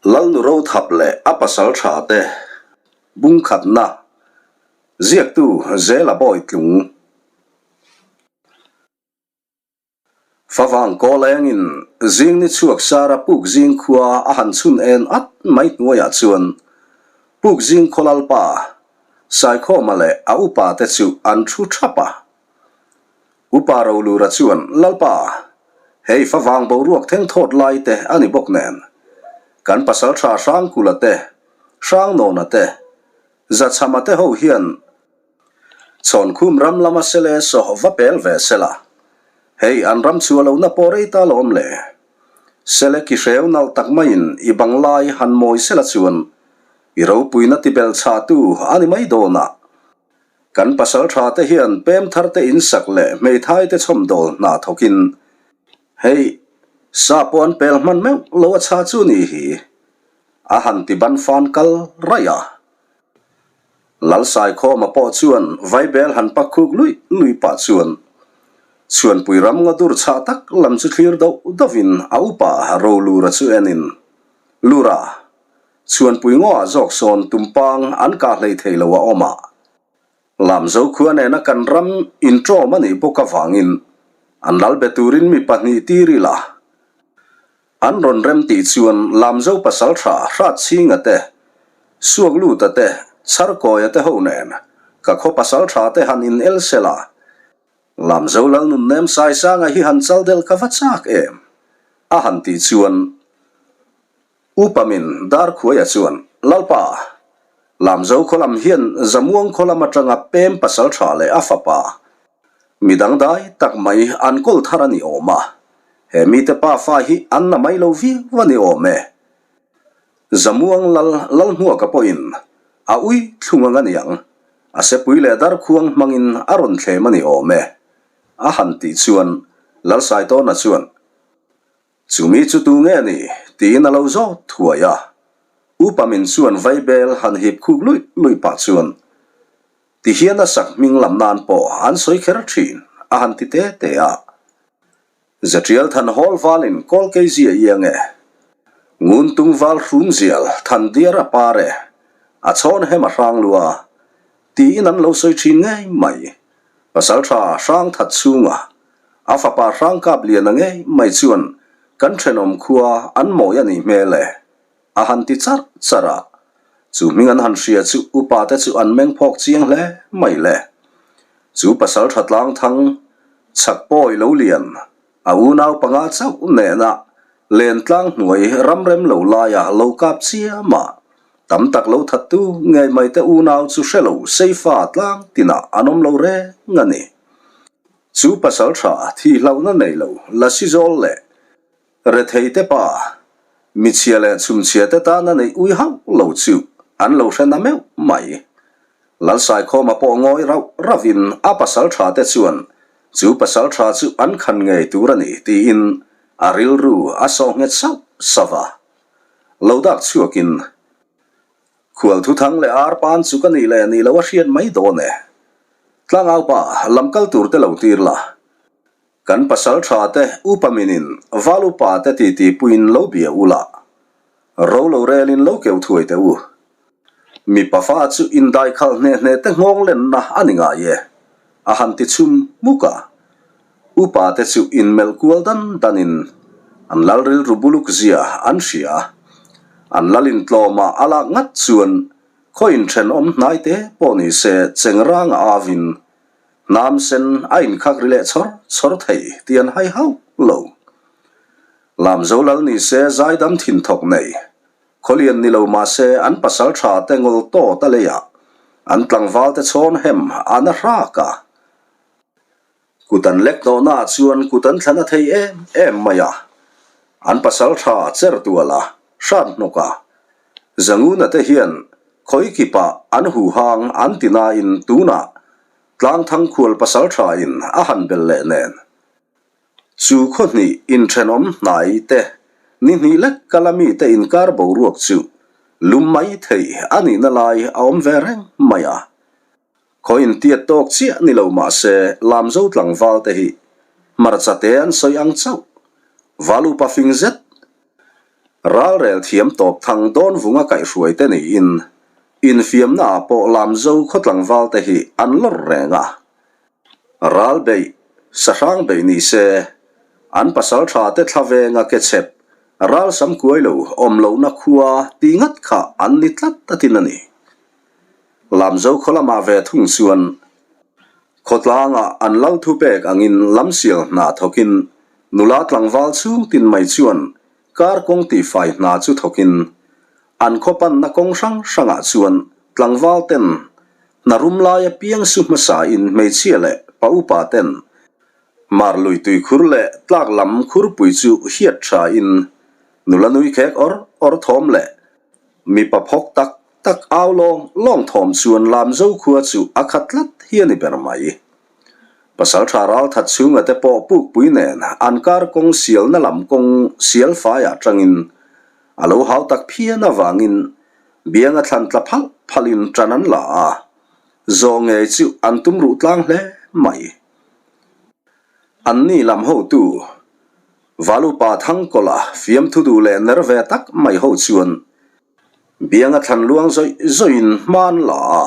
Lalnu Rothap leh a pasal tha te bungkhatna ziaktu Zela Bawitlung. Favang Kawlengin zing ni chhuak sara Pukzing khua a han chhun en at mai hnuaiah chuan Pukzing khaw lalpa Saikhawma leh a upa te chu an thu thap a. Upa Rolura chuan, Lalpa, hei favang boruak theng thawt lai te a ni bawk nen, kan pasaltha Hrangkula te, Hrangnawna te, Zachhama te ho hian Chawnkhum ram lama sele saw va pel ve sela, hei an ram chhuah lohna pawh rei ta lawm le. Sele ki hreu nalh tak maiin i bang lai han mawi sela chuan i ropuina tibel chhahtu a ni mai dawn a. Kan pasal tha te hian pem thar te in sak leh hmeithai te chhawmdawl hna thawkin hei sa pawh an pel hman meuh lo a chha chu ni hi a han ti ban fan kal raih a. Lalsaikhawma pawh chuan vaibel han pak khuk luih luih pah chuan chhuanpui ram nga dur chhah tak lam chu thlir doh dohin a upa Rolura chu enin Lura Chhuanpui ngaw ah zawk sawn tumpang an kah hlei thei lo a awm a, Lamzo khua nena kan ram inṭawm a nih bawk avangin an lal be turin mi pahnih tir ila an rawn rem tih chuan Lamzo pasalṭha Hratchhinga te, Suakluta te, Chharkawia te ho nen ka khaw pasalṭha te han in el sela Lamzo Lalnunnem Saisanga hi han chal del ka va chak em a han tih chuan Upa min Darkhuaia chuan, Lalpa, Lamzo khaw lam hian Zamuang khaw lam atanga pem pasal tha leh a fapa, mi dangdai tak mai an kawl thar a ni awm a, he mite pa fa hi an na mai lo viau a ni awm e. Zamuang lal Lalhmuaka pawhin a ui thlung ang a ni ang, a sepui leh darkhuang hmangin a rawn thlem a ni awm e, a han tih chuan Lalsaitawna chuan, Chumi chu tu nge ni? tiin a lo zawt thuai a. Upa min chuan vaibel han hip khuk luih luih pah chuan ti hian a sak hming lam nan pawh an sawi kher thin a han ti te te a. Zatial than hawl valin kawl kei zia iang e. Ngun tung val hrum zial than diar a par e, a chhawn hem a hrang lua tiin an lo sawi thin ngei mai. Pasaltha hrang that chhunga a fapa hrang kap liana ngei mai chuan kan thenawm khua an mawi a nih hmel e a han ti charh charh a. Chu hming an han hria chu upa te chu an meng phawk chiang hle mai le. Chu pasaltha tlang thang chhak pawi lo lian A unau panga chauh nena lentlang hnuai ramrem lo laia lo kap chiam a, tam tak lo thattu ngei mai te unau chu hre lo seifa tlang tinah an awm lo reng a ni. Chu pasal tha thihlohna nei lo lasi zawl leh rethei te pa, michhia leh chhumchhia te tana neih ui hauh lo chu an lo hre na meuh mai. Lalsaikhawma pawh ngawi rauh rauhin a pasal tha te chuan chu pasal tha chu an khan ngei tur a ni tiin a rilru a sawh nghet sauh sauh a. Lo dak chhuakin khual thuthang leh arpan chu ka nih leh nih loh a hriat mai dawn e. Tlangaupa lam kal tur te lo tir la. Kan pasal tha te upa minin val upa te titi puiin lo bia ula, ro lo relin lo keu thuai teh u. Mipa fa chu indai khalh hneh hneh te nghawng lenna a ni ngai e, a han ti chhum hmuk a. Upa te chu inmelh kual dan danin an lal rilru buluk zia an hria. An lal intlawmah a lak ngat chuan khaw inthenawm hnai te pawh ni se chengranga avin Hnam sen a inkhak ri leh chawr chawr thei tih an hai hauh lo. Lamzo lal ni se zaidam thin thawk nei. Khawlian ni lo mahse an pasal tha te ngawl tawt a leiah an tlangval te chhawn hem an a hrak a. Kut an lek tawhna ah chuan kut an thlan a thei em em mai a. An pasal tha cher tual a, hrat hnawk a. Zanguna te hian khawi kipah an huhang an ti nain tunah Tlangthang khual pasal thain a han bel leh nen. Chu khaw hnih inthenawm hnai te ni hnih lek kala mite inkar boruak chu lum mai thei a nihna lai a awm ve reng mai a. Khaw intiat tawk chiah ni lo mah se Lamzo tlangval te hi hmarcha te an sawi ang chauh. Valupa fing zet. Ralrel thiam tawp thang dawn vunga kaihhruai te niin infiamna ah pawh Lamzo khaw tlangval te hi an lawr reng a. Ral beih, sahrang beih ni se, an pasal tha te thla venga ke chep, ral sam kuai lo awm lohna khua ti ngat kha an ni tlat tatin a ni. Lamzo khaw lamah ve thung chuan Khawtlangah an lal thupek angin lamsial hna thawkin nula tlangval chhung tin mai chuan kar kawng tihfai hna chu thawkin an khaw panna kawng hrang hrangah chuan tlangval ten hna rum laia piang su hmasa in hmeichhia leh pa upa ten mar lui tuikhur leh tlak lam khurpui chu hiat tha in nula nui khek awr awr thawm leh mipa phawk tak tak au lawng lawng thawm chuan Lamzo khua chu a khat tlat hi a ni ber mai. Pasaltha Ralthat chhunga te pawh pukpui nen an kar kawng sialna lam kawng sial faiah tangin a lo hau tak phian avangin bianga thlan tla phalh phalhin tan an la a, zawh ngei chu an tum ruh tlang hle mai. Anni lam hotu Valupa Thangkawla fiamthu duh leh ner ve tak mai ho chuan Bianga thlan luang zawih zawihin hma an la a,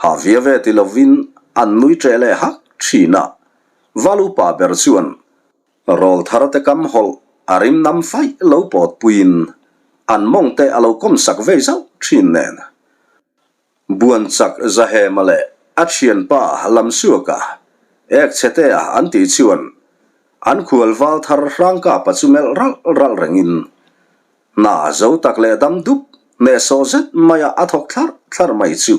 ha via ve ti lovin an nui ṭeh leh hak ṭhin a. Val upa ber chuan rawl thar te kam hawlh a rim nam faih lo pawt puiin an mawng te a lo kawm sak vei zauh ṭhin nen. Buan chak Zahema leh a thianpa Lamsuaka, ek chhetea an tih chuan an khual val thar Hrangkapa chu melh ralh ralh rengin hna zo tak leh dam dup hnehsawh zet maia a thawk thlarh thlarh mai chu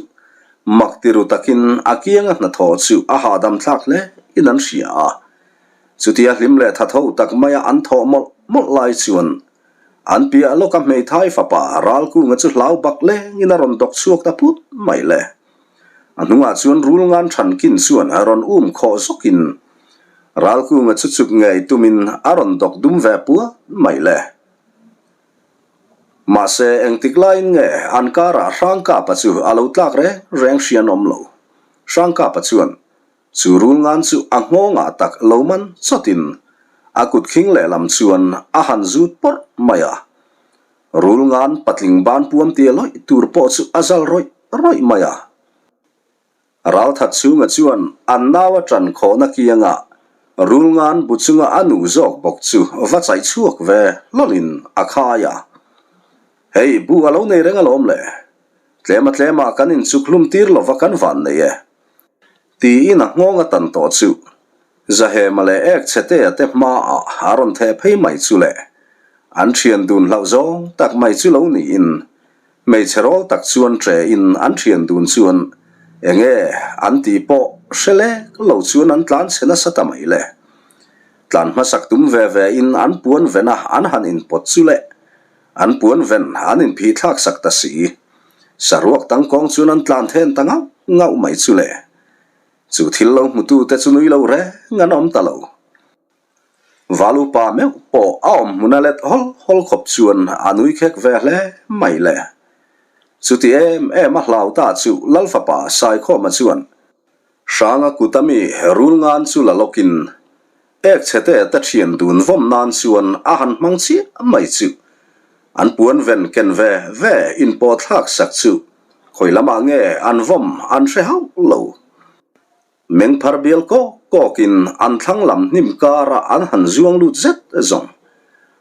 mak ti ru takin a kianga hnathawh chu a hahdam thlak hle in an hria a. Chutia hlim leh thatho tak maia an thawh mawlh mawlh lai chuan An piah lawka hmeithai fapa Ralkunga chu hlau bak lengin a rawn dawk chhuak ta phut mai le. A hnungah chuan rul ngan thankin chuan a rawn um khawh zawkin Ralkunga chu chuk ngei tumin a rawn dawk dum ve puat mai le. Mahse engtik laiin nge an karah Hrangkapa chu a lo tlak reng reng hrian awm lo. Hrangkapa chuan Chu rul ngan chu a nghawngah tak lo man chawtin a kut khing lehlam chuan a han zut pawrh mai a. Rul ngan patling ban puam tia lawih tur pawh chu a zal rawih rawih mai a. Ralthat chhunga chuan an nau a ṭan khawhna kiangah rul ngan bu chunga a nu zawk bawk chu va chaih chhuak ve hlawlin a khai a. Hei bu a lo nei reng alawm le. Tlema tlema kan inchuk hlum tir lova kan van nei e. Tiin a nghawng a tan tawh chu. Zahema leh ek chhetea te hmaah a rawn theh phei mai chu le. An thian dun hlauh zawng tak mai chu lo niin hmeichhe rawl tak chuan ṭein an thian dun chuan enge an tih pawh hre lek lo chuan an tlan chhe nasa ta mai le. Tlan hmasak tum ve ve in an puan ven a an han inpawt chu le. An puan ven an inphih thlak sak ta si. Saruak tangkawng chuan an tlan then ta ngauh ngauh mai chu le. Chu thil lo hmutu te chu nui lo reng an awm ta lo. Val upa meuh pawh a awm hmun a let hawl hawl khawp chuan a nui khek ve hle mai le. Chuti em em a hlau ta chu Lal fapa Saikhawma chuan Hranga kut ami rul ngan chu la lawkin ek chhe te te thian dun vawm nan chuan a han hmang chiah mai chu an puan ven ken ve ve inpawh thlak sak chu khawi lamah nge an vawm an hre hauh lo. Meng phar bial kawk kawkin an thlang lam hnim karah an han zuang lut zet zawng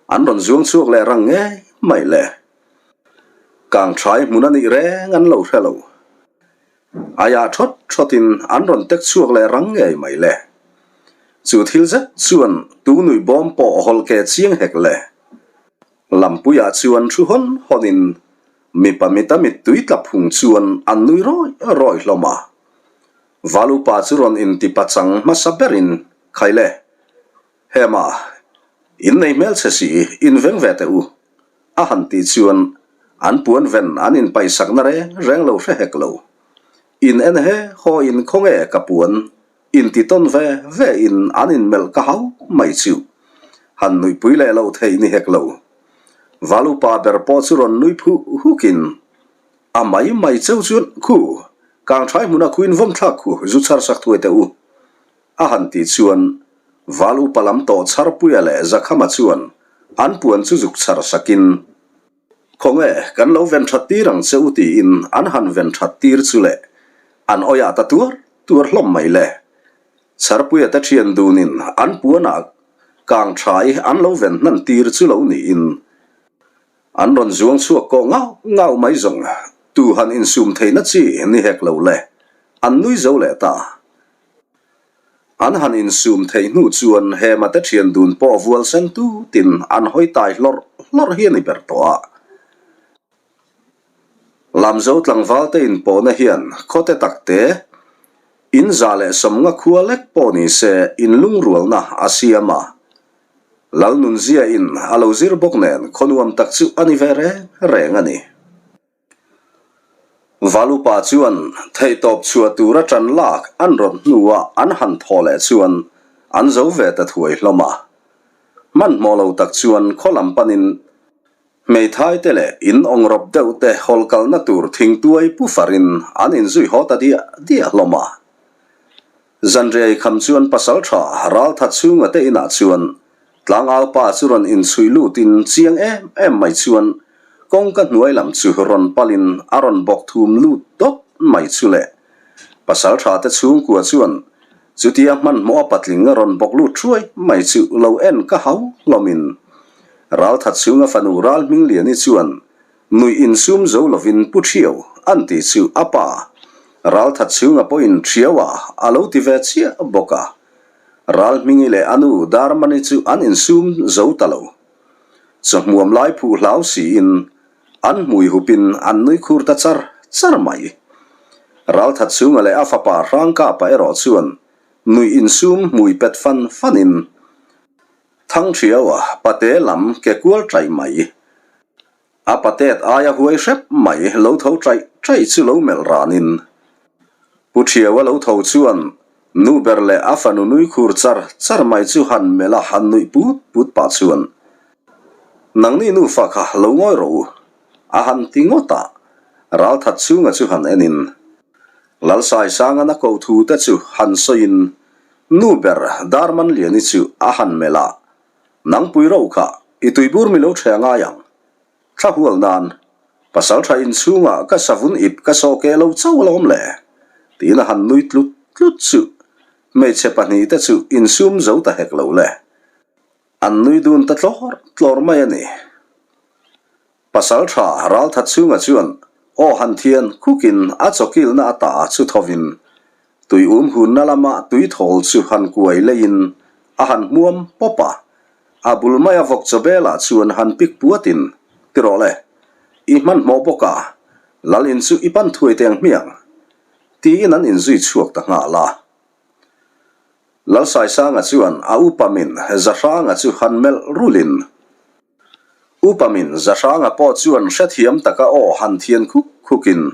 an rawn zuang chhuak leh rang ngei mai le. Kangthai hmun a nih reng an lo hre lo. Aiah thawt thawtin an rawn tek chhuak leh rang ngei mai le. Chu thil zet chuan tu nui bawm pawh hawlh ke chiang hek le. Lampuiah chuan thu hawn hawnin mipa mita mittui tla phung chuan an nui rawi rawi hlawm a. Valupa chu rawn inti pachang hmasa berin khai le. Hema, in nei hmelchhe si, in veng ve teh u. A han tih chuan an puan ven an inpaihsakna reng reng lo hre hek lo. In en he haw in khawnge ka puan inti tawn ve ve in an inmelh ka hau mai chu. Han nuihpui leh loh theih ni hek lo. Val upa ber pawh chu rawn nui phuh hukin a mai mai cheu chuan khu kangthai hmuna khu in vawm thlak khu zu chhar sak thuai teh u. A han tih chuan Val upa lam tawh Chharpuia leh Zakhama chuan. An puan chu zuk chhar sakin, Khawnge, kan lo ven that tir ang che u tiin an han ven that tir chu le, an awih ta tuar tuar hlawm mai le. Chharpuia te thian dunin an puanah kang thai an lo ven hnan tir chu lo niin an rawn zuang chhuak kawh ngau ngau mai zawng tu han insum theihna chi ni hek lo le, an nui zo leh ta. An han insum theih hnu chuan Hema te thian dun pawh vual sen tutin an hawi tai hlawrh hlawrh hi a ni ber tawh a. Lamzo tlangval te inpawhna hian khawte takte in 150 khua lek pawh ni se inlungrualna a siam a. Lalnunzia in a lo zir bawk nen khawnuam tak chu a ni ve reng reng a ni. Valupa chuan theihtawp chhuah tura ṭan lak an rawt hnuah an han thaw leh chuan an zo ve ta thuai hlawm a. Hmanhmawh lo tak chuan khaw lam panin hmeithai te leh in awngrawp deuh te hawl kalna tur thingtuai pu farin an inzui haw ta diah diah hlawm a. Zanriai kham chuan pasalṭha Raltha chhunga te inah chuan tlangaupa chu rawn inchhuih lutin chiang em em mai chuan kawngka hnuai lam chu rawn palin a rawn bawk thum lut dawt mai chu le. Pasalṭha te chhungkua chuan chutia hmanhmawh a patling rawn bawk lut thuai mai chu lo en ka hau hlawmin Raltha chhunga fanu Ralhmingliani chuan Nuih insum zo lovin Pu Thiau an tih chu a pa Ralthat chhunga pawhin Thiaua a lo ti ve chiah bawk a. Ralhmingi leh a nu Darmani chu an insum zo ta lo. Chawhmuam lai phuh hlau siin an hmui hupin an nui khur ta char char mai. Ralthat chhunga leh a fapa Hrangkapa erawh chuan nuih insum hmui pet fan fanin Thangthiaua pate lam ke kual ṭaih mai. A patet aia huai hrep mai lo tho ṭaih ṭaih chu lo melh ranin Pu Thiaua lo tho chuan nu ber leh a fanu nui khur char char mai chu han melh a han nuih put put pah chuan Nangni nufa kha lo ngawi rawh u a han ti ngawt a, Ralthat chhunga chu han enin Lalsaisangan a ko thu te chu han sawiin nu ber Darmanliani chu a han melh a, Nangpui ro kha i tuibur mi lo ṭhe ngai ang. Thla hual nan, pasalṭha inchhungah ka savun ip ka saw keh lo chauh alawm le, tiin a han nui tlut tlut chu hmeichhe pahnihte chu insum zo ta hek lo le. An nui dun ta tlawr tlawr mai a ni. Pasalṭha Ralthat chhunga chuan aw han thian khukin a chawkilna ata chu thovin tui um hunna lama tui thawl chu han kuai leiin a han hmuam pawp a, a bul maia vawk chaw belah chuan han pik puatin, Ti rawh le, i hmanhmawh bawk a, Lal in chu i pan thuai teng hmiang, tiin an inzui chhuak ta nghal a. Lalsaisanga chuan a upa min Zahranga chu han melh rulin, Upa min Zahranga pawh chuan hrethiam taka aw han thian khuk khukin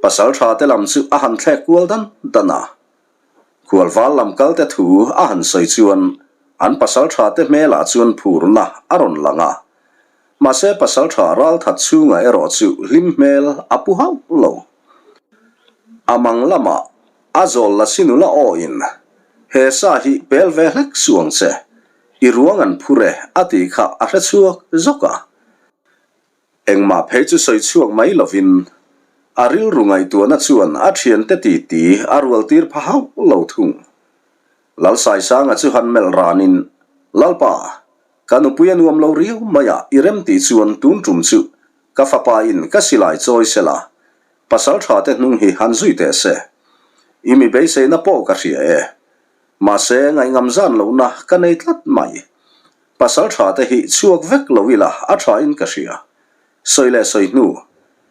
pasal tha te lam chu a han thlek kual dan dan a. Khualval lam kal te thu a han sawi chuan an pasal tha te hmelah chuan phurna a rawn lang a. Mahse pasal tha ralthat chhunga erawh chu hlim hmel a pu hauh lo. A mang lamah a zawl la si nula awin he sa hi pel ve hlek suh ang che. I ruang an phur e a tih kha a hre chhuak zawk a. Engmah phei chu sawi chhuak mai lovin a rilru ngaihtuahna chuan a thiante titi a rualtir pha hauh lo thung. Lalsaisanga chu han melh ranin, Lalpa, ka nupui a nuam lo riau mai a, i rem tih chuan tun tum chu ka fapa in ka silai chawi sela, pasal tha te hnung hi han zui teh se. I mi beiseina pawh ka hria e. Mahse, ngaihngam zan lohna ka nei tlat mai. Pasal tha te hi chhuak vek lo ila a tha in ka hria. Sawi leh sawi hnu,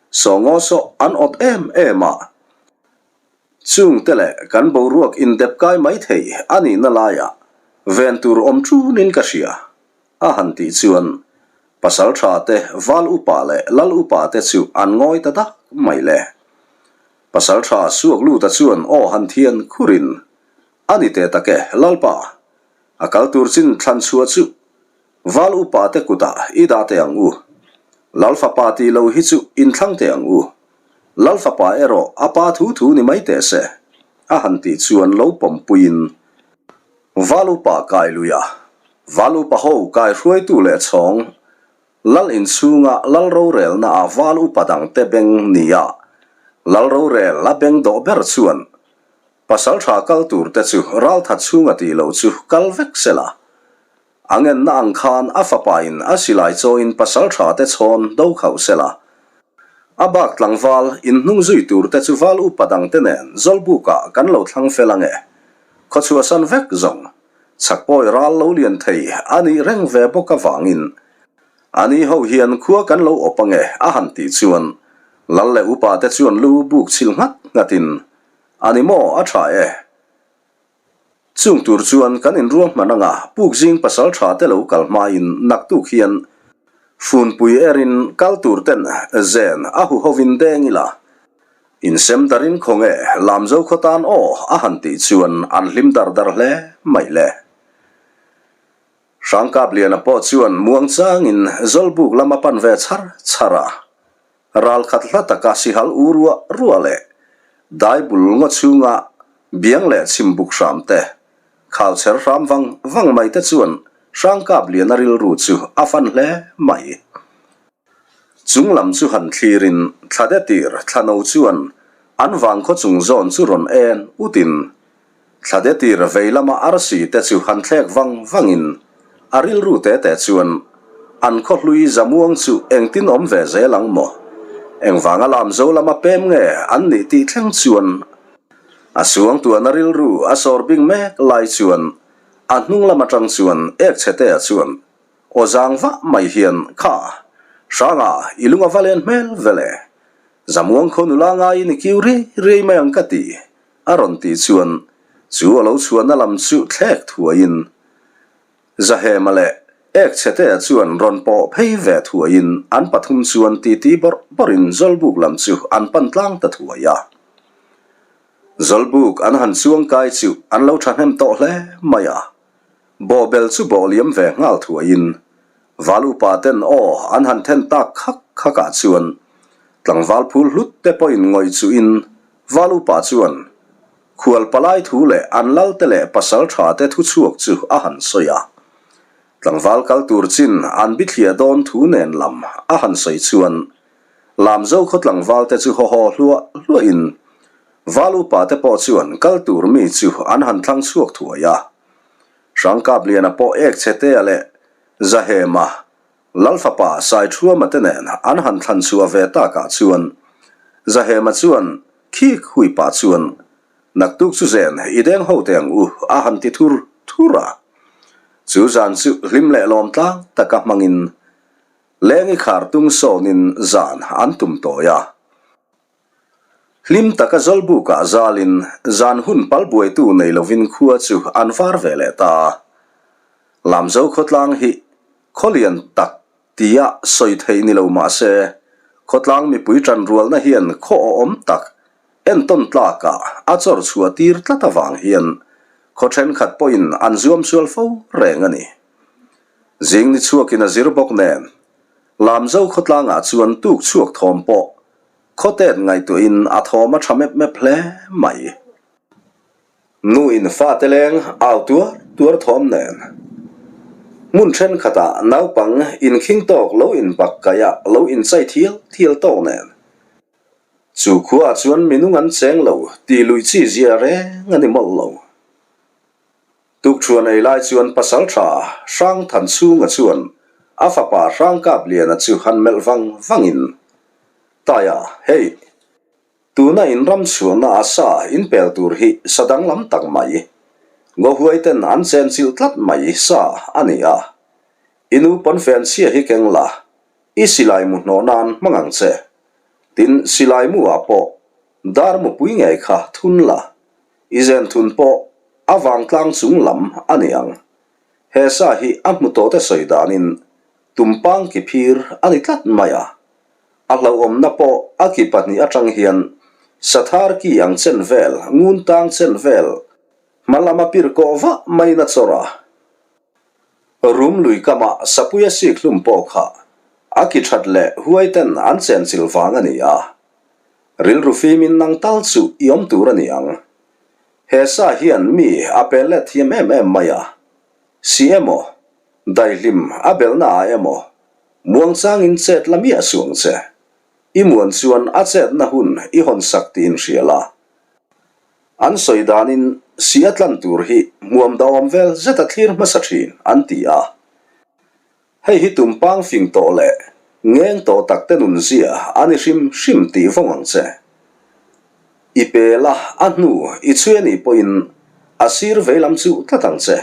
saw ngaw saw an awt em em a. Chung te leh kan boruak indep kai mai thei a nihna laiah ven tur awm ṭunin ka hria, a han tih chuan pasal tha te val upa leh lal upa te chu an ngawi ta dak mai le. Pasal tha suak luta chuan aw han thian khurin, A ni teh tak e, Lalpa, a kal tur chin thlan chhuah chu Val upa te kutah i dah teh ang u. Lal fapa tih lo hi chu inthlang teh ang u. Lal fapa erawh a pa thu thu ni mai teh se, a han tih chuan lo pawmpuiin Val upa kai lui a. Val upa ho kai hruaitu leh chhawng Lal inchhunga Lal rorelna a val upa dangte beng nia Lal rorel a beng dawh ber chuan pasal tha kal turte chu ralthat chhunga tih loh chu kal vek sela. A ngenna ang khan a fapain a silai chawiin pasal tha te chhawn do khauh sela. A bak tlangval inhnung zui tur te chu val upa dang te nen Zawlbukah kan lo thlang fel ang e. Khawchhuahsan vek zawng chhakpawi ral lo lian thei a nih reng ve bawk avangin a ni ho hian khua kan lo awp ang e a han tih chuan lal leh upa te chuan lu buk chhil nghat nghatin a ni maw a tha e. Chung tur chuan kan inruahman anga puk zing pasal tha te lo kal hmain naktuk hian funpui erin kal tur ten zen a hu hovin deng ila insem darin khawnge Lamzo khaw tan aw a han tih chuan an hlim dar dar hle mai le. Hrangkapliana pawh chuan muangchangin Zawlbuk lam a pan ve chhar chhar a. Ral khat hla taka sihal u ruah ruah leh dai bul ngaw chhunga biang leh chhim buk hram te, khau chher hram vang vang mai te chuan Hrangkapliana rilru chu a fan hle mai. Chung lam chu han thlirin thla de tir thla no chuan an vangkhaw chung zawn chu rawn en utin Thla de tir vei lama arsi te chu han thlek vang vangin a rilru te te chuan an khaw hlui zamuang chu engtin awm ve zel ang maw? Engvanga lamzo lama pem nge an nih tih thleng chuan a suangtuahna rilru a sawr bing mek lai chuan a hnung lam atang chuan ek chhe te ah chuan aw zang vah mai hian kha Hranga i lung a va len hmel vele zamuang khaw nula ngaiin i kiu riai riai mai ang ka ti. A rawn tih chuan chu a lo chhuahna lam chu thlek thuaiin Zahema leh Ekchhetea chuan rawn pawh phei ve thuaiin an pathum chuan titi bawrh bawrhin Zawlbuk lam chu an pan tlang ta thuai a. Zawlbuk an han chuang kai chu an lo thahnem tawh hle mai a. Bawhbel chu bawh liam ve nghal thuaiin Val upa ten aw an han then tak khak khakah chuan tlangval phul hlut te pawhin ngawih chuhin Val upa chuan khual palai thu leh an lal te leh pasal tha te thu chhuak chu a han sawi a. Tlangval kal tur chin an bithliah dawn thu nen lam a han sawi chuan Lamzo khaw tlangval te chu haw haw hluah hluahin Val upa te pawh chuan kal tur mi chu an han thlang chhuak thuai a. Hrangkapliana pawh ek chhe tea leh Zahema Lalfapa Saithuama te nen an han thlan chhuah ve takah chuan Zahema chuan khik hui pah chuan Naktuk chu zen i deng ho teh ang u a han ti thur thur a. Chu zan chu hlim leh lawm tlang taka hmangin Lengi khar tung sawnin zan an tum tawi a. Hlim taka Zawlbukah zalin zan hun pal buaitu nei lovin khua chu an var ve leh ta a. Lamzo khawtlang hi khawlian tak tia sawi theih ni lo mah se, khawtlang mipui tanrualna hian khaw awhawm tak entawn tlakah a chawr chhuah tir tlat avang hian khaw thenkhat pawhin an zuam sual fo reng a ni. Zing ni chhuakin a zir bawk nen, Lamzo khawtlangah chuan tuk chhuak thawm pawh Khawtet ngaihtuahin a thawm a tha mep mep hle mai. Nu in fate leng au tuar tuar thawm nen. Hmun thenkhatah naupang inkhing tawk lo inbak kaih a lo inchai thial thial tawk nen. Chu khuaah chuan minung an cheng lo tih luih chi zia reng a ni mawlh lo. Tukṭhuan ei lai chuan pasalṭha Hrangthanchhunga chuan a fapa Hrangkapliana chu han melh vang vangin, Taia, hei, tuna in ram chhuahna a sa in pel tur hi sa danglam tak mai, ngawhuaiten an chenchilh tlat mai sa a ni a. I nu pawnfen chhia hi keng la, i silai mu hnawh nan hmang ang che. Tin, silai mu ah pawh dar mupui ngei kha thun la, I zenthun pawh a vangtlang chung lam a ni ang. He sa hi a hmu tawhte sawi danin tumpang ki phir a ni tlat mai a. A hlauhawmna pawh a ki pahnih atang hian sathar ki ang chen vel, ngun tang chen vel, hma lama pir kawh vah maiin a chawr a. Rum lui kama sapui a sik hlum pawh kha a ki that leh huai ten an chenchilh vang a ni a. Rilru fimin nang tal chu i awm tur a ni ang. He sa hian mi a pel let thiam em em mai a. Si emaw? Daihlim a belhna ah emaw muangchangin chet la miah suh ang che. I muan chuan a chetna hun i hawn sak tih inhria la. An sawi danin si a tlan tur hi hmuam dahawm vel zet a thlir hmasa thin an ti a. Hei hi tumpang fing tawh leh ngeng tawh tak te nun zia a ni hrim hrim tih vawng ang che. I pel a, a hnu i chhui a nih pawhin a sir vei lam chu tlat ang che.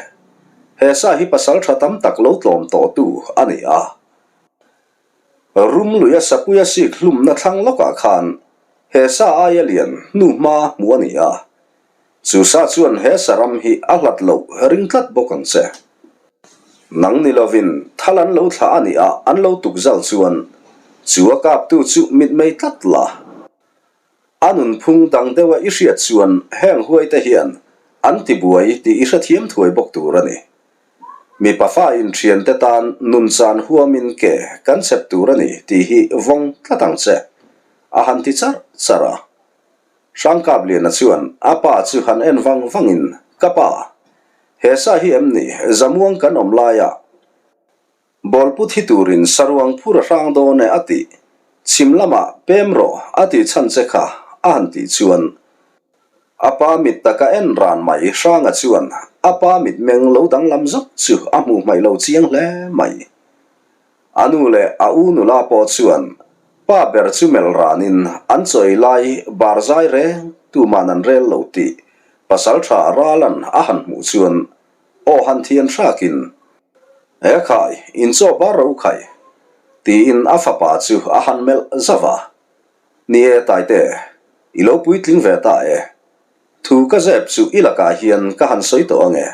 He sa hi pasal tha tam tak lo tlawm tawh tu a ni a. Rum luia sapuia sik hlumna thlang lawkah khan he sa aia lian hnu hma hmuh a ni a. Chu sa chuan he saram hi a hlat loh ring tlat bawk ang che. Nang ni lovin thal an lo thlah a nih a an lo tuk zal chuan chu a kaptu chu mitmei tlat la. A nunphung dang deuha i hriat chuan heng huaite hian an tibuai tih i hrethiam thuai bawk tur a ni. Mipa fa inthiante tan nunchan huamin ke kan chep tur a ni tih hi vawng tlat ang che, a han ti charh charh a. Hrangkapliana chuan a pa chu han en vang vangin, Ka pa, he sa hi em ni Zamuang kan awm laia bawlpu thi turin saruang phur a hrang dawn e a tih, chhim lamah pem rawh a tih chhan che kha a han tih chuan a pa mit taka en ran mai Hranga chuan a pa mitmeng lo danglam zawk chu a hmuh hmaih lo chiang hle mai. A nu leh a u nula pawh chuan pa ber chu melh ranin an chawi lai bar zai reng tuman an rel lo tih pasal tha Ralan a han hmuh chuan aw han thian hrakin, He khai, in chaw bar ro khai, tiin a fapa chu a han melh zauh a. Ni e Taite, i lo puitling ve ta e. Thu ka zep chu i lakah hian ka han sawi tawh ange.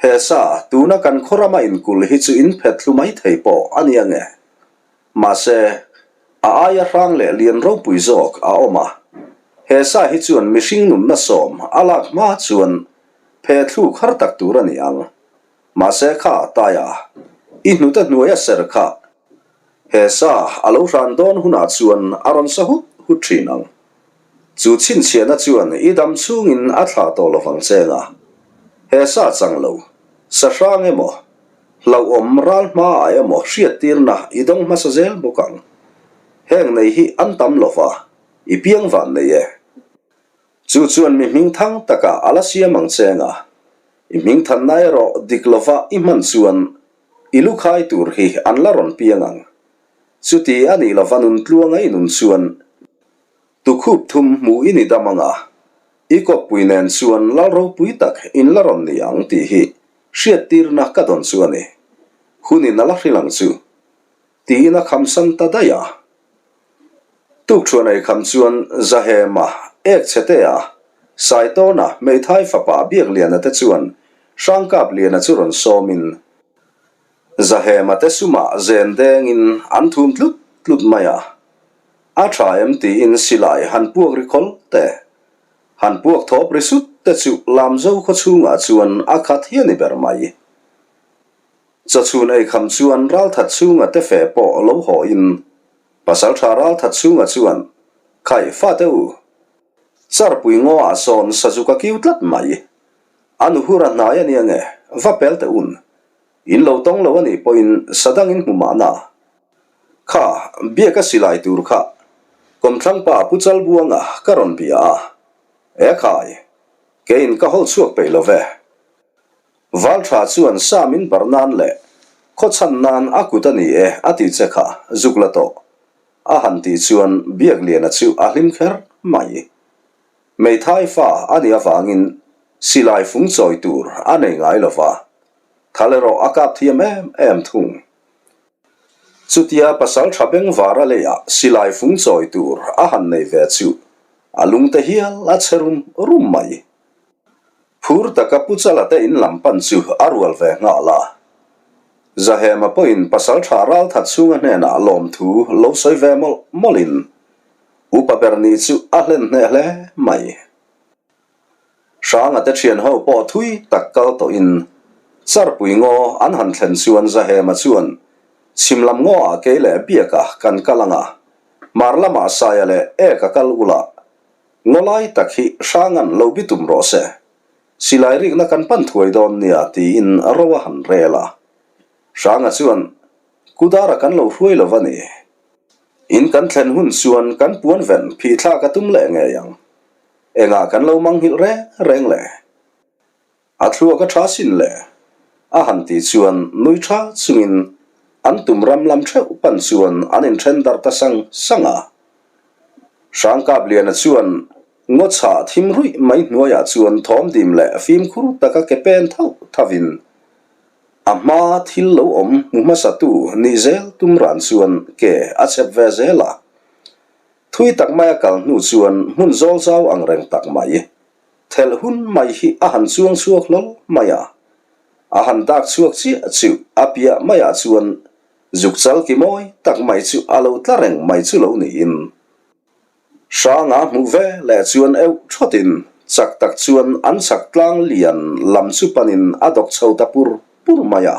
He sa, tuna kan khaw rama inkulh hi chu in phet thlu mai thei pawh a ni ange. Mahse, a aia hrang leh lian ropui zawk a awm a. He sa hi chuan mihring nunna sawm a lak hma chuan phe thluk har tak tur a ni ang. Mahse kha, Taia, i hnute hnuaia ser kha He sa a lo hran dawn hunah chuan a rawn sa hut hut thin ang. Chu chhinchhiahna chuan i dam chhungin a thlah tawh lovang cheng a. He sa chang lo, sa hrang emaw, hlauhawm ral hmaah emaw hriattirna i dawng hmasa zel bawk ang. Heng nei hi an tam lova, i piang van nei e. Chu chuan mi hmingthang takah a la siam ang cheng a. I hmingthanna erawh dik lova i hman chuan I lu khai tur hi an la rawn piang ang. Chuti a nih lova nun tluanga i nun chuan tukhup thum hmuh i ni dam ang a, i kawppui nen chuan lal ropui tak in la rawn ni ang tih hi hriattirna ka dawn chu a ni. Hunin a la hrilh ang chu. Tiin a khamsan ta daih a. Tukṭhuan ei kham chuan Zahema, ek chhetea, Saitawna, hmeithai fapa Biakliana te chuan Hrangkapliana chu rawn sawmin Zahema te sumah zen dengin an thum tlut tlut mai a. A ṭha em tiin silai han puak ri khawl te, han puak thawp ri sut te chu Lamzo khaw chhungah chuan a khat hi a ni ber mai. Chawchhun ei kham chuan Ralthat chhunga te fe pawh lo haw in Pasaltha Ralthat chhunga chuan, Khai, fate u! Charpui ngaw ah sawn sazuk a kiu tlat mai. A nu hur a hnai a nia nge, va pel teh un. In lo tawng lo a nih pawhin sadang in hmu mahna. Kha, biak a silai tur kha Kawmthlangpa Pu Chalbuanga ka rawn bia a. E khai, keiin ka hawl chhuak peih lo ve. Valtha chuan sa min bar nan leh khaw chhan nan a kut a ni e a ti che kha zuk la tawh a han tih chuan Biakliana chu a hlim kher mai. Meithai fa a nih avangin silai fung chawi tur a nei ngai lo va, thal erawh a kap thiam em em thung. Chutia pasal tha bengvar a leiah silai fung chawi tur a han nei ve chu a lungte hial a che rum rum mai. Phur taka Pu Chala te in lam pan chu a rual ve nghal a. Zahema pawhin pasaltha ralthat chhunga hnenah lawmthu lo sawi ve mawlh mawlhin Upa ber nih chu a hlen hneh hle mai. Hranga te thian ho pawh thui tak kal tawhin Charpui ngaw an han thlen chuan Zahema chuan chhim lam ngaw ah kei leh Biaka kan kal anga hmar lamah Saia leh Eka kal ula Ngaw lai tak hi Hrangan lo bi tum rawh se. Silai rikna kan pan thuai dawn nia tiin ro a han rel a. Hranga chuan, Kudara kan lo hruai lo va ni. In kan thlen hun chuan kan puan ven phih thlak a tum leh ngei ang. Engah kan lo manghilh reng reng le? A thluak a tha sin le? A han tih chuan nui tha chungin an tum ram lam theuh pan chuan an inthen darh ta sang sang a. Hrangkapliana chuan Ngaw chhah thim ruih mai hnuaiah chuan thawm dim leh fimkhur taka ke pen thauh thauhin a hma thil lo awm hmu hmasatu nih zel tum ran chuan ke a chep ve zel a. Thui tak maia kal hnu chuan hmun zawl zau ang reng tak mai thelh hun mai hi a han chuang chhuak hlawl mai a. A han dak chhuak chiah chu a piah maiah chuan zuk chal ki mawi tak mai chu a lo tla reng mai chu lo niin. Hranga hmuh ve leh chuan euh thawtin chak tak chuan an chak tlang lian lam chu panin a dawk chho ta pur pur mai a.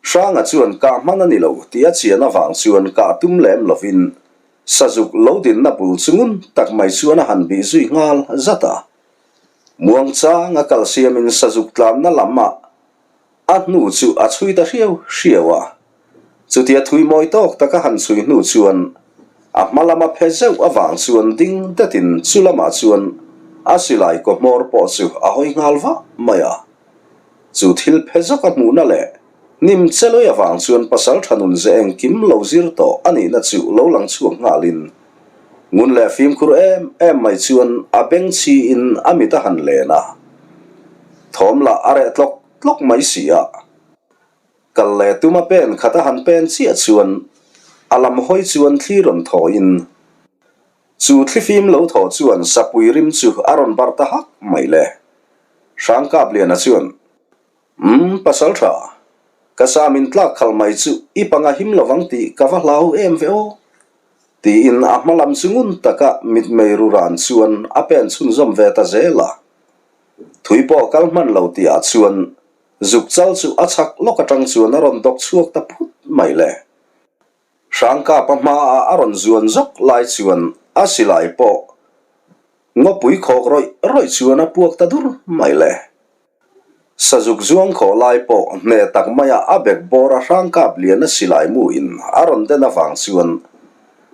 Hranga chuan kah hman a ni lo tih a chian avang chuan kah tum lem lovin sazuk lo dinna bul chu ngun tak mai chuan a han bih zui nghal zat a. Muangchang a kal siamin sazuk tlanna lamah A hnu chu a chhui ta hriau hriau a. Chutia thui mawi tawk taka han chhui hnu chuan a hma lama phe zeuh avang chuan ding detin chu lamah chuan a silai kaw hmawr pawh chu a hawi nghal vah mai a. Chu thil phe zawk a hmuhna leh hnim chelui avang chuan pasal tha nun ze engkim lo zir tawh a nihna chu lo lang chhuak nghalin ngun leh fimkhur em em mai chuan a beng chhiin a mit a han len a. Thawm lah a reh tlawk tlawk mai si a. Kal leh tuma pen khat a han pen chiah chuan a lam hawi chuan thli rawn thawiin chu thlifim lo thaw chuan sapui rim chu a rawn bar ta hak mai le. Hrangkapliana chuan, Umm, pasal tha, ka sa min tlak khalh mai chu i panga him lovang tih ka va hlau em ve aw. Tiin a hma lam chu ngun taka mitmei ru ran chuan a pen chhunzawm ve ta zel a. Thui pawh kal hman lo tihah chuan zuk chal chu a chhak lawk atang chuan a rawn dawk chhuak ta phut mai le. Hrangkapa hmaah a rawn zuan zawk lai chuan a silai pawh ngawpui khawk rawih rawih chuan a puak ta dur mai le. Sazuk zuang khawh lai pawh hneh tak maia a bek bawr a hrangkap lian a silai mu in a rawn den avang chuan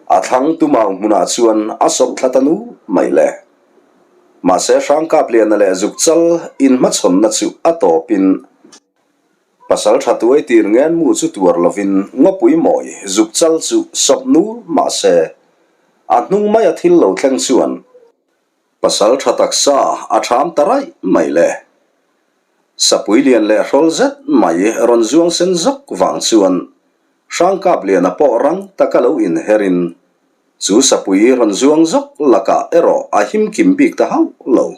a thlang tumau hmunah chuan a sawp thla ta nu mai le. Mahse Hrangkapliana leh Zukchal inhmachhawnna chu a tawpin pasal tha tuai tir ngen mu chu tuar lovin ngawpui mawi Zukchal chu sawp nul mahse a hnung maia thil lo thleng chuan pasal tha taksa a tham ta raih mai le. Sapui lian leh hrawl zet mai rawn zuang sen zawk vang chuan Hrangkapliana pawh rang taka lo inherin Chu sapui rawn zuang zawk lakah erawh a him kim bik ta hauh lo.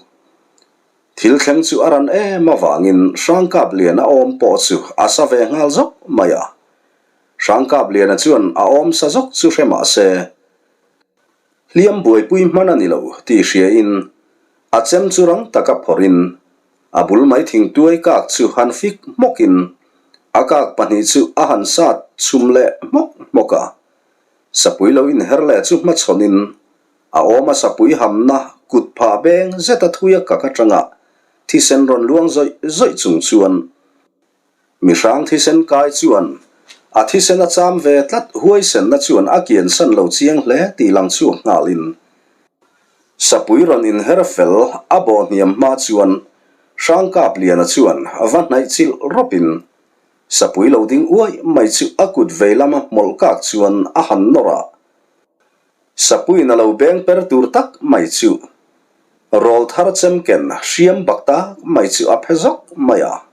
Thil thleng chu a ran em avangin Hrangkapliana awm pawh chu a sa ve nghal zawk mai a. Hrangkapliana chuan a awm sa zawk chu hre mah se, hliam buaipui hman a ni lo tih hriain a chem chu rang taka phawrhin a bul mai thingtuai kak chu han fik hmawkin a kak pahnih chu a han sat chhum leh hmawk hmawk a. Sapui lo inher leh chu hmachhawnin a awm a sapui hamna kut phah beng zeta thui a kak atanga thisen rawn luang zawih zawih chung chuan mihrang thisen kai chuan a thisen a cham ve tlat huaisenna chuan a kiansan lo chiang hle tih lang chhuak nghalin sapui rawn inher fel a bawh hniam hma chuan Hrangkapliana chuan va hnaih chilh rawpin Sapui lo ding uaih mai chu a kut vei lama hmawlh kak chuan a han nawr a. Sapuiin a lo beng per tur tak mai chu rawl thar chem ken hriam bak tak mai chu a phe zawk mai a.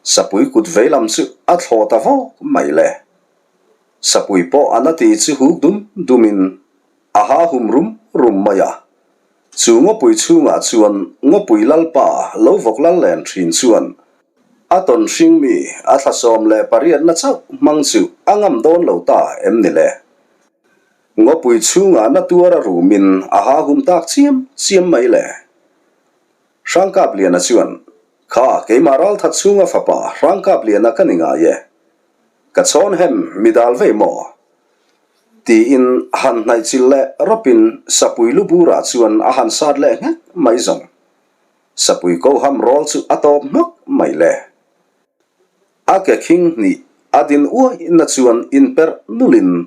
Sapui kut vei lam chu a thlaw ta vawk mai le. Sapui pawh a na ti chu huk dum dumin a ha hum rum rum mai a. Chu ngawpui chhungah chuan ngawpui lalpa lo vawk lal len thin chuan A tawn hring mi a thla 18na chauh hmang chu a ngam dawn lo ta em ni le? Ngawpui chhungah na tuar a rumin a ha hum tak chiam chiam mai le. Hrangkapliana chuan, Kha, keimah ralthat chhunga fapa Hrangkapliana ka ni ngai e. Ka chhawn hem mi dal vei maw? Tiin han hnaih chilh leh rawpin sapui lu burah chuan a han sat leh nghek mai zawng. Sapui ko ham rawl chu a tawp hmak mai le. A ke khing hnih a din uai na chuan inperh nulin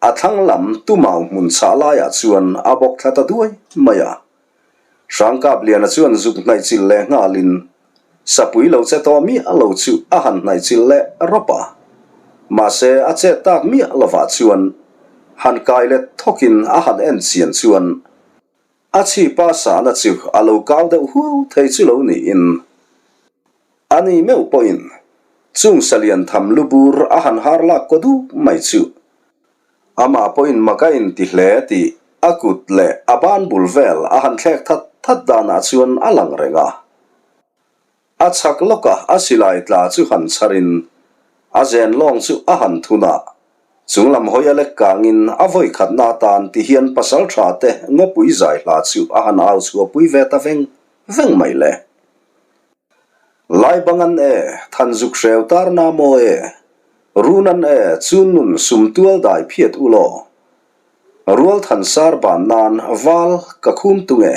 a thlang lam tumau hmun chhah laiah chuan a bawk thla ta duai mai a. Hrangkapliana chuan zuk hnaih chilh leh nghalin sapui lo che tawh miah lo chu a han hnaih chilh leh rawp a. Mahse a chet tak miah lovah chuan han kai let thawkin a han en chian chuan A chhipa sahna chu a lo kau deuh huau thei chu lo niin a ni meuh pawhin chung salian tham lu bur a han har lak kaw duk mai chu amah pawhin mak a inti hle tih a kut leh a ban bul vel a han thlek that that danah chuan a lang reng a. A chhak lawka a silai tla chu han chharin a zen lawng chu a han thun a, chung lam hawi a lek kangin a vawi khatna atan ti hian pasal tha te ngawpui zai hla chu a han au chhuahpui ve ta veng veng mai le. Lai bang an e, than zuk hreu tar na maw e, run an e, chun nun sum tual dai phiat u law. Rual than sar ban nan val ka khum tung e.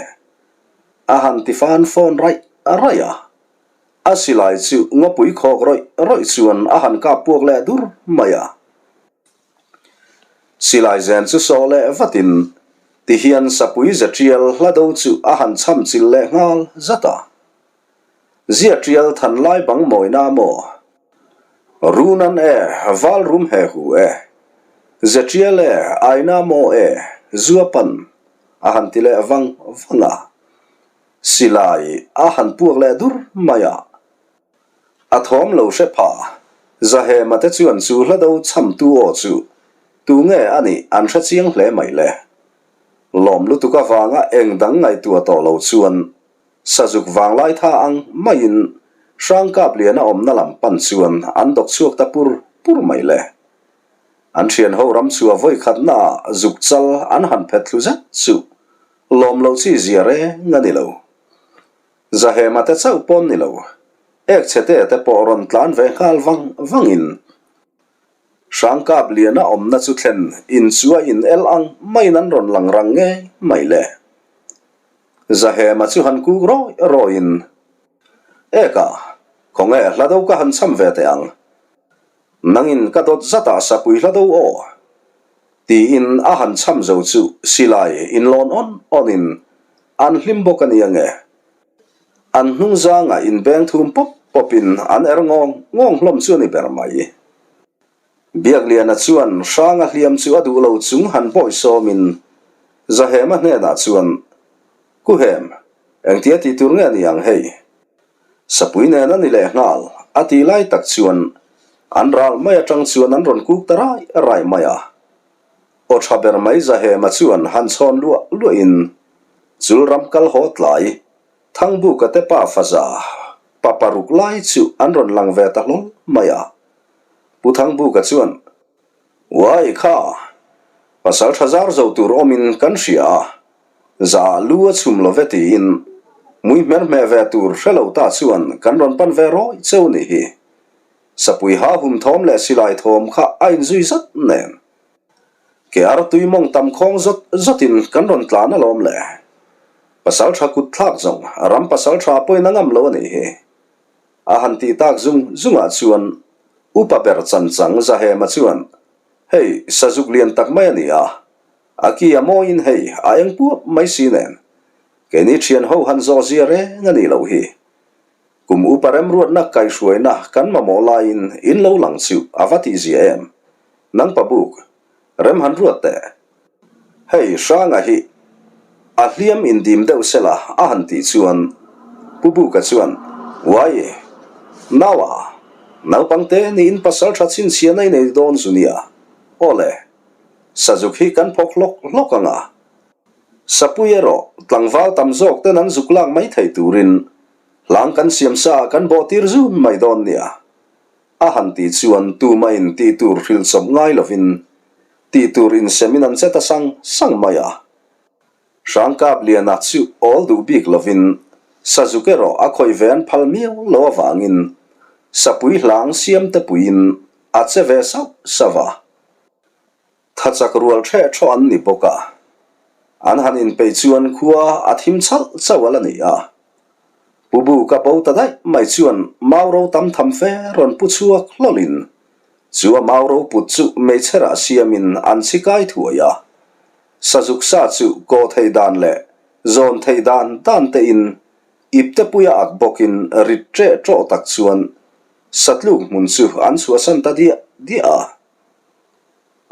A han ti fan fawn raih raih a, a silai chu ngawpui khawk rawih rawih chuan a han kap puak leh dur mai a. Silai zen chu sawh leh vatin ti hian sapui ze tial hla do chu a han cham chil leh nghal zat a. Zia tial than lai bang mawina maw? Run an e, val rum he hu e. Ze tial e, aina maw e, zua pan a han ti leh vang vang a. Silai a han puak leh dur mai a. A thawm lo hre pha. Zahema te chuan chu hla do chhamtu aw chu tu nge a nih an hre chiang hle mai le. Lawm lutuk avanga eng dang ngaihtuah tawh lo chuan Sazuk vanglai tha ang maiin Hrangkapliana awmna lam pan chuan an dawk chhuak ta pur pur mai le. An thian ho ram chhuah vawi khatnaah zuk chal an han phet thlu zet chu lawm loh chi zia reng a ni lo. Zahema te chauh pawn ni lo, ek chhe te te pawh rawn tlan ve nghal vang vangin Hrangkapliana awmna chu thlen in chu a in el ang maiin an rawn lang rang ngei mai le. Zahema chu han kuk rawi rawiin, Eka, khawnge hla do ka han cham ve teh ang. Nangin ka dawt zatah sapui hla do aw. Tiin a han cham zo chu silai inlawn awn awnin an hlim bawk a ni ange. An hnung zangah inbeng thum pawp pawpin an er ngawng ngawng hlawm chu a ni ber mai. Biakliana chuan Hranga hliam chu a duh lo chung han bawi sawmin Zahema hnenah chuan, Ku Hem, engtia tih tur nge ni ang hei? Sapui nen a ni leh nghal, a tih lai tak chuan an ral mai atang chuan an rawn kuk ta rai rai mai a. Aw tha ber mai Zahema chuan han chhawn luah luahin chul ram kal haw tlai Thangbuka te pa faza pa paruk lai chu an rawn lang ve ta hlawl mai a. Pu Thangbuka chuan, Uai kha, pasal tha zar zo tur awmin kan hria a, za lu a chhum lo ve tiin mui hmer hmeh ve tur hre lo ta chuan kan rawn pan ve rawi cheu ni hi. Sapui ha hum thawm leh silai thawm kha a inzui zat nen. Ke ar tui mawng tam khawng zawt zawtin kan rawn tlan alawm le. Pasal tha kut thlak zawng ram pasal tha pawhin a ngam lo a nih hi. A han tih tak zung zungah chuan upa ber chanchang Zahema chuan, Hei, sazuk lian tak mai a ni a, a ki a mawiin hei a eng puap mai si nen, keini thian ho han zawh zia reng a nih loh hi. Kum upa remruatna kaihhruaina kan mamawh laiin in lo lang chu a va tih zia em? Nang pa buk, rem han ruat teh. Hei, Hranga hi a hliam indim deuh sela a han tih chuan Pu Buka chuan, Uai, naua, naupangte niin pasal tha chhinchhiahna i nei dawn zu nia. Aw le, sazuk hi kan phawk hlawk hlawk ang a. Sapui erawh tlangval tam zawk ten an zuk lak mai thei turin hlang kan siam sa ah kan bawh tir zun mai dawn nia. A han tih chuan tuma in tih tur hrilh chawp ngai lovin tih tur insemin an che ta sang sang mai a. Hrangkapliana chu awl duh bik lovin sazuk erawh a khawih ve an phal miau lo avangin sapui hlang siam te puiin a che ve sauh sauh a. Thachak rual hreh thawh an ni bawk a, an han inpeih chuan khua a thim chhalh chauh a la ni a. Pu Buka bo ta daih mai chuan mau ro tam tham fe rawn pu chhuak hlawlin chu a mau ro put chu meichherah siamin an chhi kai thuai a. Sazuk sa chu kaw thei dan leh zawn thei dan dan tein iptepuia ak bawkin rit ṭeh ṭawh tak chuan satluk hmun chu an chhuahsan ta diah diah a.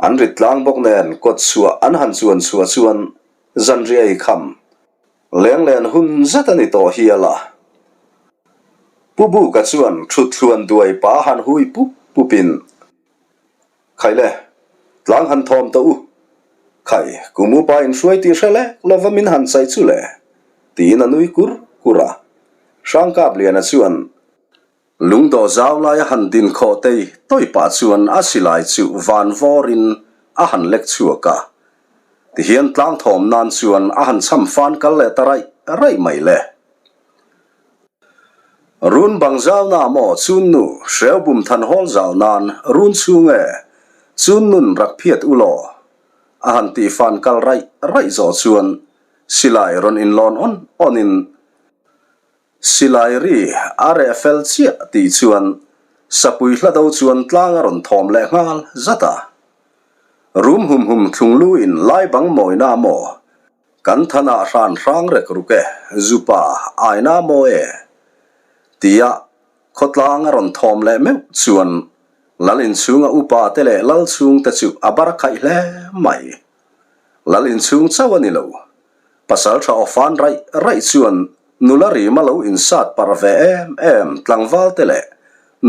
An rit tlang bawk nen kawt chhuah an han chuan chhuah chuan zanriah ei kham Lenglen hun zet a ni tawh hial a. Pu Buka chuan thuthluan duai pa han hui pup pupin, Khaile, tlang han thawm tawh u. Khai, kum upa inhruai tih hre lek lova min han chai chu le, tiin a nui kur kur a. Hrangkapliana chuan, Lungdawh zau laia han din khawh tei tawi pah chuan a silai chu van vawrin a han lek chhuak a. Tihian tlang thawm nan chuan a han cham fan kal leh ta raih raih mai le. Run bang zau na maw chun nu hreu bum than hawl zau nan run chhung e chun nun rak phiat u law a han tih fan kal raih raih zawh chuan silai rawn inlawn awn awn in Silai ri a reh fel chiah tih chuan Sapui hlado chuan tlang a rawn thawm leh nghal zat a. Rum hum hum thlung lu in lai bang mawina maw? Kan than ah hran hrang rek ruk e, zupa aina maw e? Tia khawtlang a rawn thawm leh meuh chuan Lal inchhunga upa te leh Lal chhungte chu a bar khaih hle mai. Lal inchhung chauh a ni lo. Pasalṭha awfan raih raih chuan nula rima lo insat parh ve em em tlangval te leh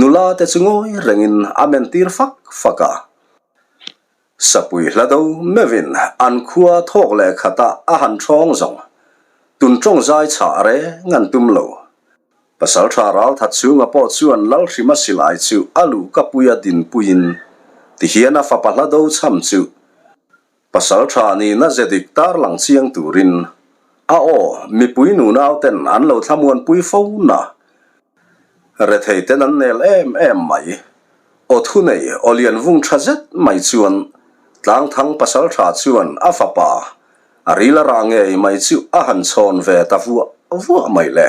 nula te chu ngawi rengin a mentir fak fak a. Sapui hla do meuhin an khua thawk leh khatah a han ṭhawng zawng. Tun ṭawng zai chhah reng an tum lo. Pasalṭha ralthat chhunga pawh chuan Lalhrima silai chu a luh ka puia dinpuiin tihian a fapa hla do chham chu Pasalṭha nihna ze dik tarlang chiang turin a aw mipui nunauten an lo thlamuanpui fo na. Retheiten an nel em em mai. Aw thunei aw lian vung ṭha zet mai chuan Tlangthang pasalṭha chuan a fapa a ril a rah ngei mai chu a han chhawn ve ta vuah vuah mai le.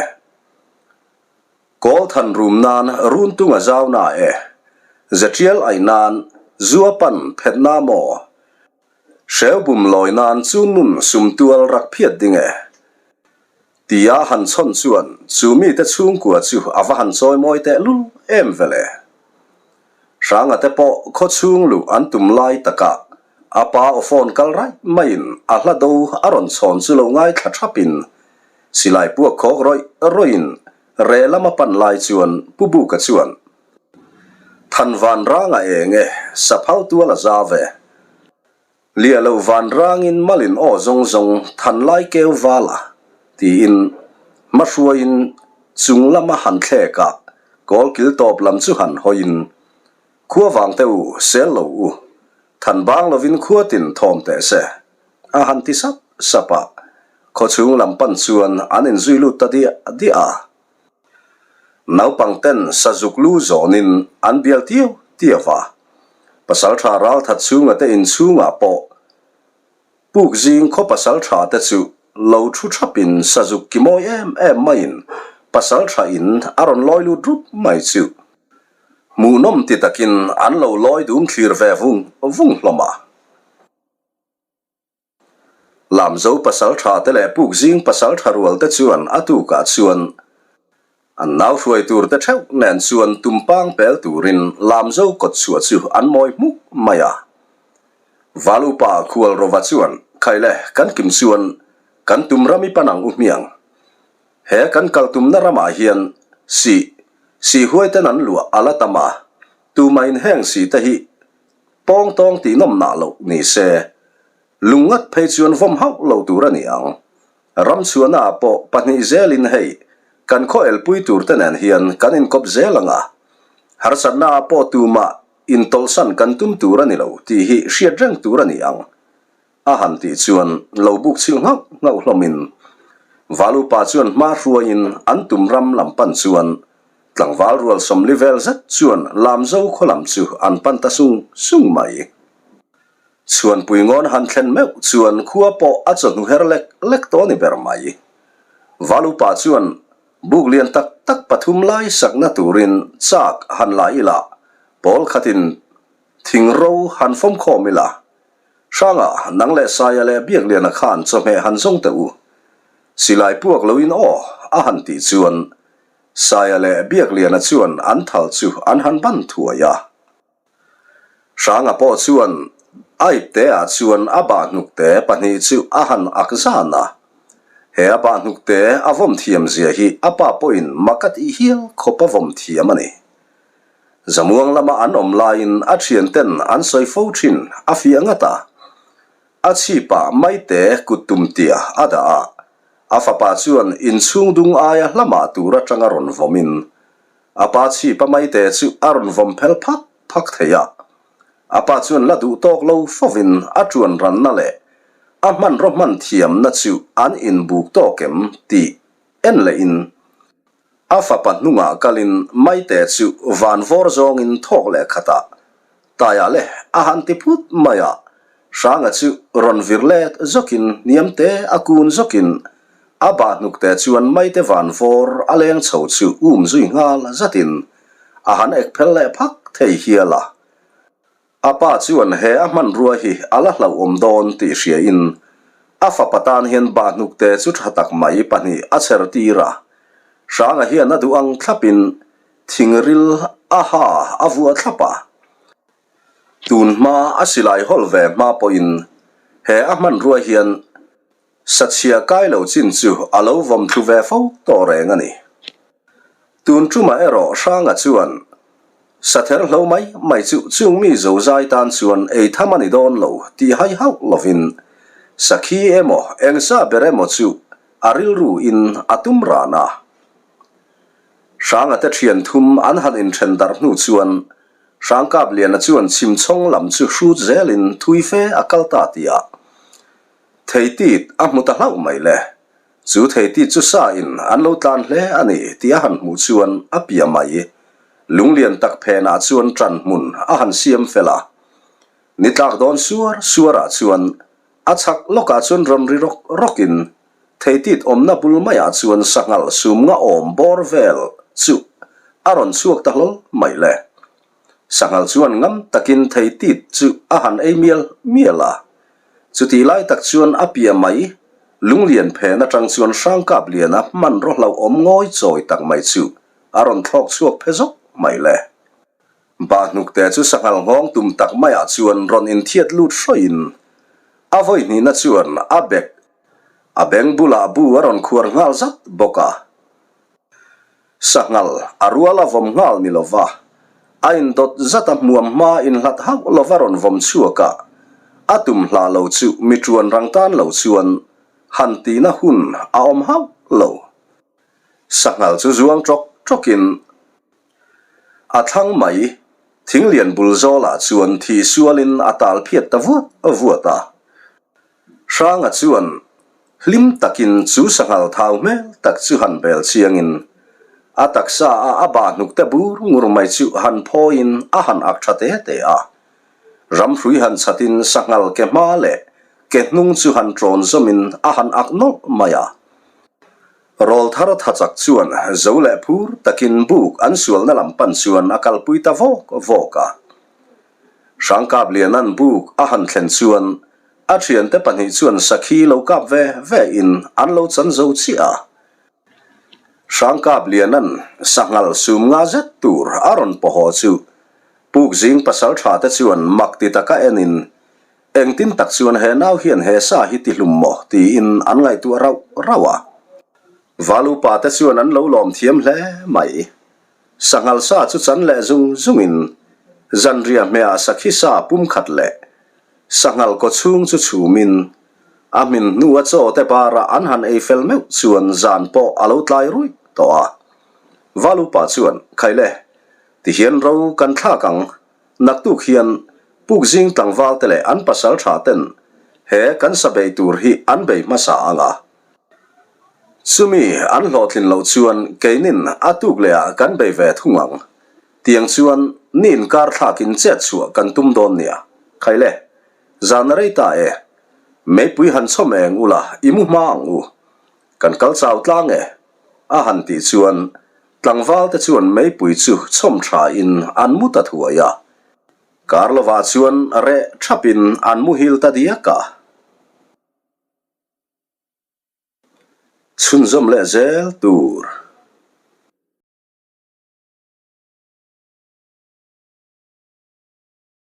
Kawl than rum nan run tung a zau na e. Zetial ai nan zua pan phet na maw? Hreu bum lawi nan chu nun sum tual rak phiat ding e. Tia han chhawn chuan chu mite chhungkua chu a va han chawi mawi teh lul em vele. Hranga te pawh khaw chhung luh an tum lai takah a pa aw phone kal raih maiin a hla do a rawn chhawn chu lo ngaithla thapin silai puak khawk rawih rawih-in reh lama pan lai chuan Pu Buka chuan Than van ranga eng e, saphal tual a za ve. Liah lo van rangin malin aw zawng zawng than lai keu val a, tiin hmahruaiin chung lama han thlek a, kawl kil tawp lam chu han hawiin, Khua vang te u, sel lo u, than bang lovin khua tin thawm teh se, a han ti sap sap a, khawchhung lam pan chuan an inzui lut ta diah diah a. Naupang ten sazuk lu zawnin an bial tiu tiu a, pasaltha ralthat chhunga te inchhungah pawh puk zing khaw pasaltha te chu lo thu thapin sazuk ki mawi em em maiin pasaltha in a rawn lawi lut rup mai chu hmuhnawm ti takin an lo lawi dum thlir ve vung vung hlawm a. Lamzo pasal tha te leh puk zing pasal tha rual te chuan a tukah chuan an nau hruai tur te theuh nen chuan tumpang pel turin Lamzo kawt chhuah chu an mawi hmuk mai a. Val upa Khual Rova chuan, Khaile, kan kim chuan kan tum ram i pan ang u hmiang. He kan kal tumna ramah hian sih, sih huai ten an luah a la tam a, tumahin heng sih te hi Pawng tawng tih nawm nah loh ni se, lung ngat phei chuan vawm hauh lo tur a ni ang. Ram chhuahna ah pawh pahnih zelin hei kan khaw elpui tur te nen hian kan inkawp zel ang a, harsatna ah pawh tumah intawlhsan kan tum tur a ni lo tih hi hriat reng tur a ni ang. A han tih chuan lo buk chhilh nghauh nghauh hlawmin Valupa chuan hma hruaiin an tum ram lam pan chuan tlangval rual sawmli vel zet chuan Lamzo khaw lam chu an pan ta sung sung mai. Chhuanpui ngawn han thlen meuh chuan khua pawh a chawhnu her lek lek tawh a ni ber mai. Valupa chuan. Buk lian tak tak pathum lai sakna turin chak han la ila, pawl khatin thing ro han fawm khawm ila. Hranga, nang leh Saia leh Biakliana khan chawhmeh han zawng teh u. Silai puak loin aw, a han tih chuan Saia leh Biakliana chuan an thal chu an han ban thuai a. Hranga pawh chuan a ipteah chuan a bahhnukte pahnih chu a han ak zan a. He a bahhnukte a vawm thiam zia hi a pa pawhin mak a tih hial khawp a vawm thiam a ni. Zamuang lama an awm laiin a thianten an sawi fo thin a fiah ngat a. A chhipah maite kut tum tia a dah a, a fapa chuan inchhung dung aia hlamah tur atanga rawn vawmin A pa chhipa maite chu a rawn vawm phel phak phak thei a. A pa chuan la duh tawk lo fovin a ṭuan ranna leh a hmanraw hman thiamna chu an inbuk tawk em tih en lehin a fapa hnungah kalin maite chu van vawr zawngin thawk leh khatah Taiah le a han ti phut mai a, Hranga chu rawn vir let zawkin hniam te a kun zawkin a bah hnuk te chuan maite van vawr a leng chho chu um zui nghal zatin a han ek phel leh phak thei hial a. A pa chuan he a hmanrua hi a la hlauhawm dawn tih hriain a fapa tan hian bah hnuk te chu tha tak mai pahnih a chher tir a, Hranga hian a duh ang thlapin Thingril a ha a vuah thlap a. Tun hma a silai hawlh ve hma pawhin he a hmanrua hian sachhia kai lo chin chu a lo vawm thlu ve fo tawh reng a ni. Tun tumah erawh Hranga chuan sather hlo mai mai chu chung mi zozai tan chuan ei tham a ni dawn lo tih hai hauh lovin sakhi emaw engsa ber emaw chu a rilru in a tum ran a. Hranga te thian thum an han inthen darh hnu chuan Hrangkapliana chuan chhimchhawng lam chu hrut zelin thui fe a kal ta tih a theitit a hmu ta hlauh mai le. Chu theitit chu sa in an lo tlan hle a ni tih a han hmuh chuan a pia mai. Lunglian tak phenah chuan ṭan hmun a han siam fel a. Ni tlak dawn suar suarah chuan a chhak lawkah chuan rawn ri rawk rawkin Theitit awmna bul maiah chuan sanghal sum nga awm bawr vel chu a rawn chhuak ta hlawl mai le. Sanghal chuan ngam takin theitit chu a han ei mial mial a. Chutih lai tak chuan a pia mai lunglian phen atang chuan Hrangkap liana hmanraw hlauhawm ngawi chawi tak mai chu a rawn thlawk chhuak phe zawk mai le. Bahhnukte chu sanghal nghawng tum tak maiah chuan rawn inthiat lut hrawiin a vawi hnihna chuan a bek A beng bulah bu a rawn khuar nghal zat bawk a. Sanghal a rual a vawm nghal ni lova, a indawt zat a hmuam hma inhlat hauh lova rawn vawm chhuak a, a tum hlah lo chu mi ṭuan rang tan lo chuan han tihna hun a awm hauh lo. Sanghal chu zuang ṭawk ṭawkin a thlang mai thinglian bul zawlah chuan thih sualin a tal phiat ta vuat vuat a. Hranga chuan hlim takin chu sanghal thau hmel tak chu han bel chiangin a taksa a a bah hnuk te bur ngur mai chu han phawiin a han ak tha te te a. Ramhrui han chhatin sanghal ke hma leh ke hnung chu han ṭawn zawmin a han ak nawlh mai a. Rawlthar tha chak chuan zo leh phur takin buk an sualna lam pan chuan a kalpui ta vawk vawk a. Hrangkapliana'n buk a han thlen chuan a thiante pahnih chuan sakhi lo kap ve ve in an lo chan zo chiah a. Hrangkapliana'n sanghal sum nga zet tur a rawn paw haw chu puk zing pasal tha te chuan mak ti taka en in engtin tak chuan he nau hian he sa hi ti hlum maw tiin an ngaihtuah rauh rauh a. Valupa te chuan an lo lawm thiam hle mai. Sanghal sa chu chan leh zung zungin zanriah hmehah sakhi sa pum khat leh sanghal kaw chhung chu chhumin a hmin hnua chaw te bara an han ei fel meuh chuan zan pawh a lo tlai ruih tawh a. Valupa chuan, Khaile, tihian ro kan thlak ang, naktuk hian pukzing tlangval te leh an pasal tha ten he kan sa bei tur hi an bei hmasa ang a. Chumi an hlawhtlin loh chuan keinin a tuk leh ah kan bei ve thung ang. Tiang chuan ni inkar thlakin chet chhuah kan tum dawn nia. Khaile, zan a rei ta e. Meipui han chhawm eng ula i mu hma ang u. Kan kal chau tlang e. A han tih chuan tlangval te chuan meipui chu chhawm tha in an mu ta thuai a. Kar lovah chuan reh thap in an muhil ta diak a. Chhunzawm leh zel tur.